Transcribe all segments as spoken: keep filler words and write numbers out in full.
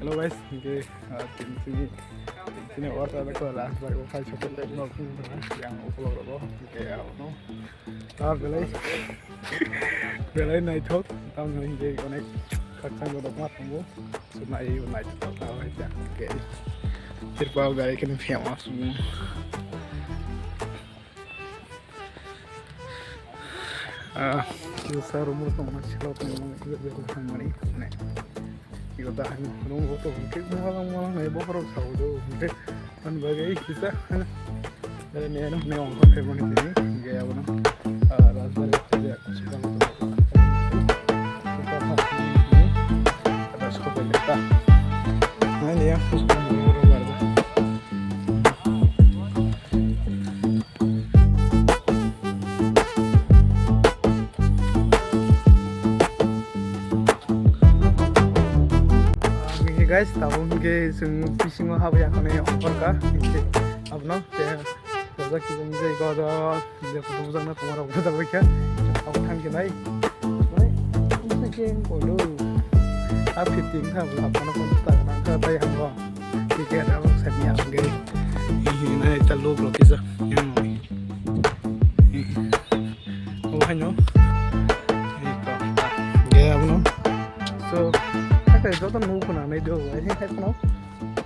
Hello guys, hingke, ah, tini, tini, tini orta da ko last bar ko khai sokot no phung na yang upload ro, hingke ya no. Ah, belai, belai naithok, tam hingke onek khakchang ko dokma thango, so nai naithok ta hai ta, hingke. Tirpal belai kene famous. Ah, kisa room o tongma silok ni mung kisa bebak thangmani, ne. Iko ta ang room o tong khe molang molang nai bokhorok sao do, hingke ani bagwi kisa, ne, ne, ne, ne, ongkhor khaimani tini, hingke abono, ah, rajbari khaijak, sikang tong. Ada sopai ta. Nai ne ya, Hingke guys, tabuk hingke chwng bisingo habwi akhonai ongkhorkha, hingke abono tei tabuk kisa wngwi godo je photo bujak na tongmarok bujak bai kha, abo thang khe nai. Mane, wngkha khe olo. A fifty wngkha, bo hapmano ponchas taka nangkha, tei hango. Ticket abo sani ang ge. Hihi nai ta luk rok kisa. Yang. Hihi. Abo haino. Hihi ko. Ge abono. So, hakai joto nuk na nai do. Ai hai kono.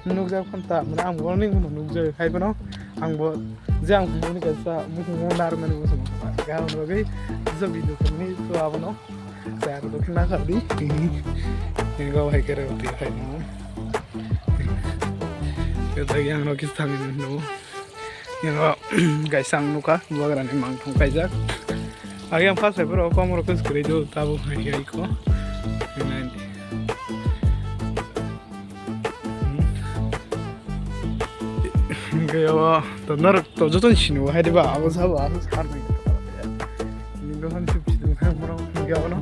Nukjak phano ta, mane ang bo nini bono nukjak hai phano. Ang bo je ang phunukni kaisa mukhungo narwknani muchungo. Gaham rwgwi jesa video khamni to abono. Chayar do khna khardi. Ego hai kere uti hai no. Yo dagi ang no kis thangni no. Yo guys ang nukha bagrani mangthong kaijak. Agi ang first hai bro komoro kis kri do tabo hai hai ko. Hingke o to norok to joto ni sini bo hai diba abo sabo abo sar nai. Ni dohan sip sip nang moro hingke abono.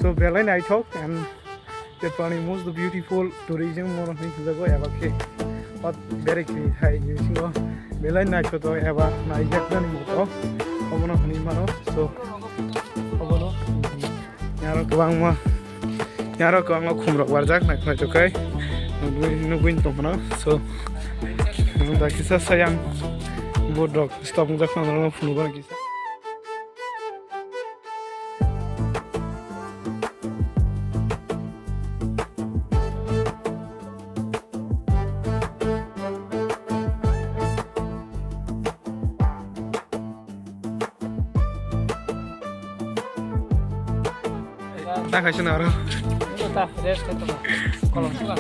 So belai naithok and Tripurani most beautiful tourism moro hinwi hwnjago eba khe. Ot berek khe hai ni bisingo belai naithotok eba naijaknani motto obono hinwi mano. So obono. Yaro kwbangma, yaro kwbangma khumrok barjak, naithok naithok khe nugwi, nugwi tongphano. So, da kisa sayang boat rok stop wngjak phano norok phunukgo kisa. Ta kaisa na oro. Ta rest khaito. Kolom suka.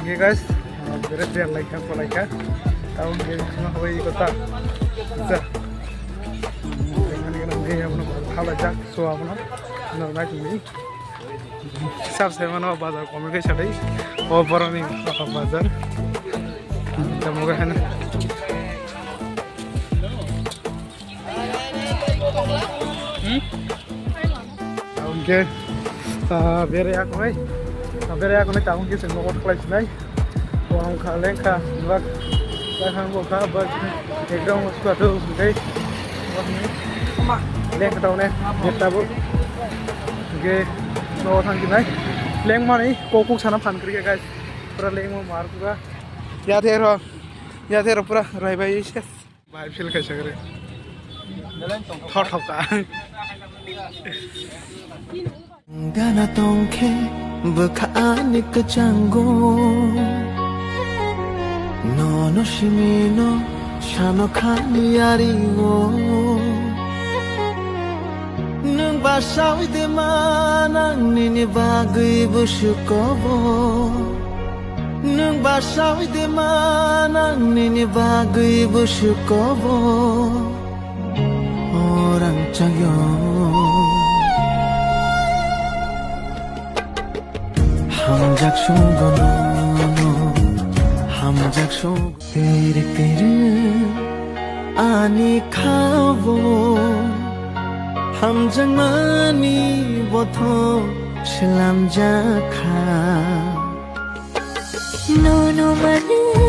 Oke guys, bere bere like kan, like kan. Tahun dia semua kawai ikut tak. Bisa. Ini yang mana, kalau jak, so apa nak? Nak naik ini. Sab se mano bazar komi ke sadai. O boroni bazar. Tamo ke hana. Hmm? Oke. Ah, bere aku nai. Ah, bere aku nai tamo ke se nokot khlai sinai. Wang kha leng kha bak. Bak hang bo kha bak. Ekdom suka tu, okay. Leng kha tau ne. Beta bo. Ge no thang kinai. Leng mani kokuk sana phan kri guys. Pura leng mo mar pura. Ya the ro. Ya the ro pura rai bai se. Bai feel kha sagre. Thot thok ka. Gana tongkhe bwkha ani kwchango. Nono simino sano khani yaringo. Nwng basawi de manang nini bagwi busukobo. Nwng basawi de manang nini bagwi busukobo. Orang chayong hamjak sunggono, hamjak sung. Tere tere ani khabo. Hamjakmani bothop slamjakha. Nono mani